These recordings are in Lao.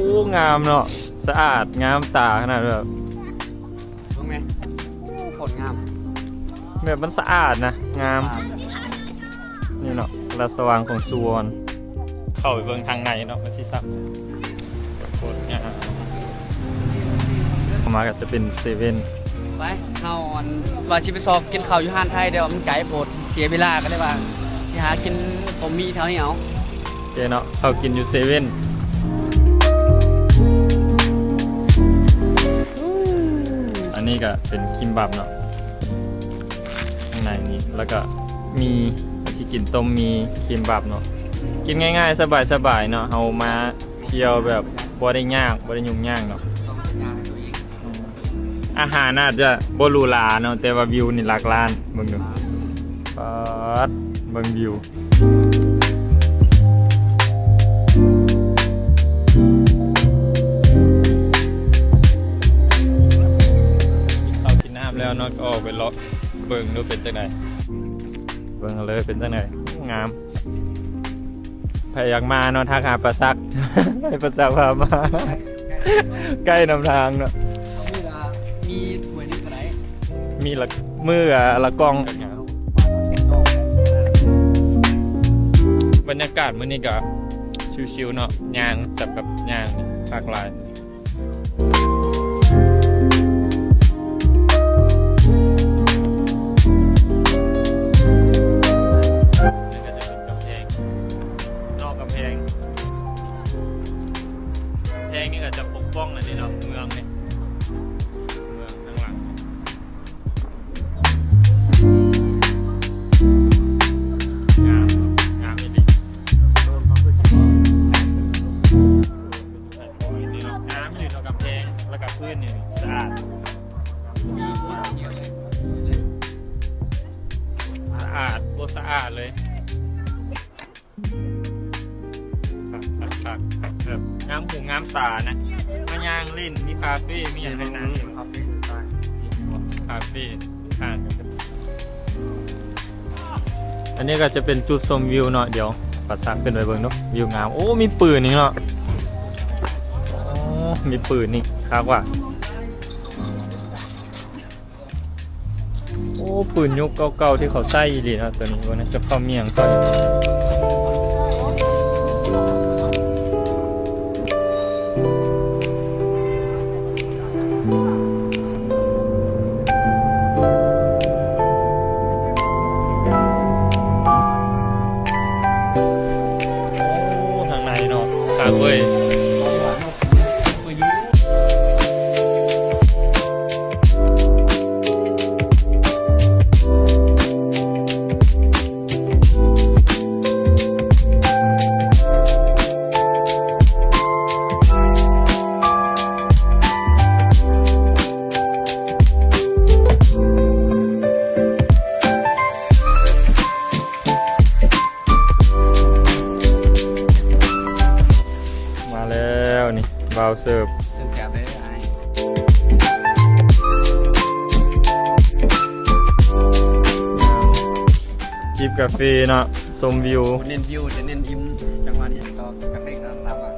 ໂອ້ ງາມເນາະ ສະອາດງາມຕາຂະໜາດ ແບບ ເບິ່ງແມ ໂຄດງາມ ແບບມັນສະອາດນະ ງາມ ນີ້ເນາະ ພະລາຊະວັງຂອງຊວນ. ເຂົ້າໄປເບິ່ງທາງໃນເນາະ ວ່າຊິຊັບ ໂຄດງາມ. ເຂົ້າມາກໍຈະເປັນເຊເວັ່ນ. ໄປ ເຮົາ ອັນ ວ່າຊິໄປຊອກກິນເຂົ້າຢູ່ຮ້ານໄທ ແຕ່ວ່າມັນໄກໂພດ ເສຍເວລາ ກໍເລີຍວ່າຊິຫາກິນຕົ້ມໝີ່ແຖວນີ້ເອົາ. ໂອເຄເນາະ ເຂົ້າກິນຢູ່ເຊເວັ່ນ. ອັນນີ້ກໍເປັນຄິມບັບເນາະ ຂ້າງໃນນີ້ ແລ້ວກໍມີ ຊິກິນຕົ້ມໝີ່ຄິມບັບເນາະ ກິນງ່າຍໆ ສະບາຍໆ ເນາະ. ເຮົາມາທ່ຽວແບບບໍ່ໄດ້ຍາກ ບໍ່ໄດ້ຫຍຸ້ງຍາກເນາະ. ອາຫານອາດຈະບໍ່ຫຼູຫຼາເນາະ ແຕ່ວ່າວິວນີ້ຫຼັກລ້ານ ເບິ່ງດູ ປາດ ເບິ່ງວິວ. ກິນເຂົ້າກິນນ້ຳແລ້ວເນາະ ກໍອອກໄປເລາະເບິ່ງດູເປັນຈັ່ງໃດ ເບິ່ງເລີຍເປັນຈັ່ງໃດ ງາມ. ໃຜຢາກມາເນາະ ທັກຫາປາສັກ ໃຫ້ປາສັກພາມາ ໃກ້ນຳທາງເນາະ. ມື້ລະ ມີຖ້ວຍໜຶ່ງກໍໄດ້ ມີລະ ມື້ລະ ລະກ່ອງ. ບັນຍາກາດມື້ນີ້ກໍຊິວໆ ເນາະ ຍ່າງ ສຳລັບຍ່າງນີ້ຄັກຫຼາຍ. ນີ້ກໍຈະເປັນກຳແພງ ນອກກຳແພງ ກຳແພງນີ້ກໍຈະປົກປ້ອງອັນນີ້ເນາະ ເມືອງນີ້ ເມືອງທາງຫຼັງ. ງາມ ງາມອີ່ຫຼີ. ນີ້ເນາະ ງາມຢູ່ເນາະ ກຳແພງ ແລ້ວກໍພື້ນນີ້ສະອາດ ສະອາດ ໂຄດສະອາດເລີຍ ຄັກໆໆ ແບບງາມຫູງາມຕານະ ມາຍ່າງຫຼິ້ນ ມີຄາເຟ ມີຫຍັງໃຫ້ນັ່ງ ຄາເຟ ຄາເຟ ຮ້ານ. ອັນນີ້ກໍຈະເປັນຈຸດຊົມວິວເນາະ ດຽວປາສັກຂຶ້ນໄປເບິ່ງເນາະ ວິວງາມ. ໂອ້ ມີປືນອີກເນາະ ໂອ້ ມີປືນອີກ ຄັກວ່າ. ໂອ້ ປືນຍຸກເກົ່າໆ ທີ່ເຂົາໃຊ້ອີ່ຫຼີເນາະ ໂຕນີ້ ເບິ່ງນະ ຈັກເຂົາມີຫຍັງກ່ອນ. ໂອ້ ທາງໃນເນາະ ຄັກເວີຍ. ມາແລ້ວນີ້ ບ່າວເສີບ ເສີບແກບເດີອ້າຍ. ຈິບກາເຟເນາະ ຊົມວິວ ເນັ້ນວິວ ຈະເນັ້ນອີ່ມ ຈັງຫວະນີ້ກໍກາເຟກໍຕາມມາ.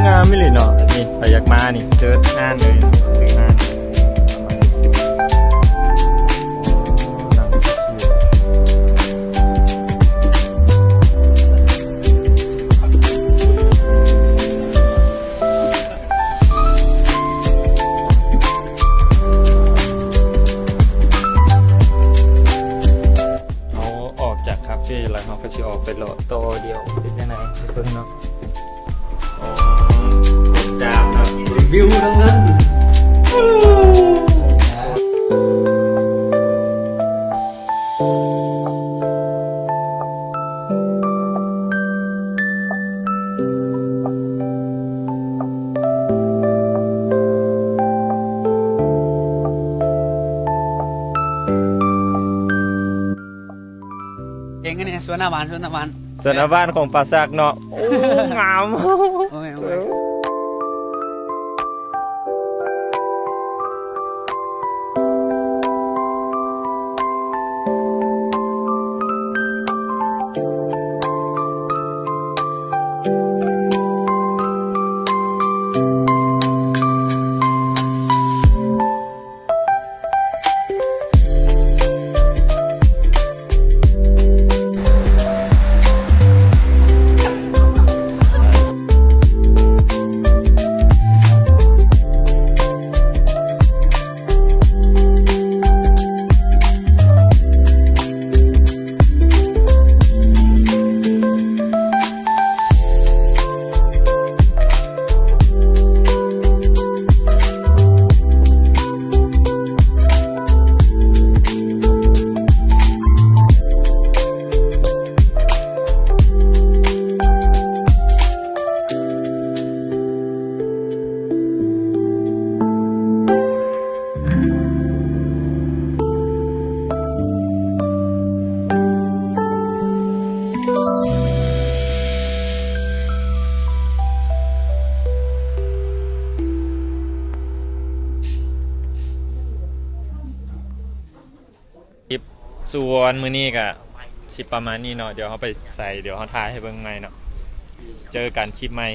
ງາມອີ່ຫຼີເນາະ ນີ້ໃຜຢາ ສວນອາຫວານ ສວນອາຫວານ ສວນອາຫວານຂອງປາສາກເນາະ. ໂອ້ ງາມ. ໂອ້ຍ ໂອ້ຍ. ຄລິບສວນມື້ນີ້ກະຊິປະມານນີ້ເນາະ. ດຽວເຮົາໄປໃສ ດຽວເຮົາຖ່າຍໃຫ້ເບິ່ງໃໝ່ເນາະ. ເຈີກັນຄລິບໃໝ່.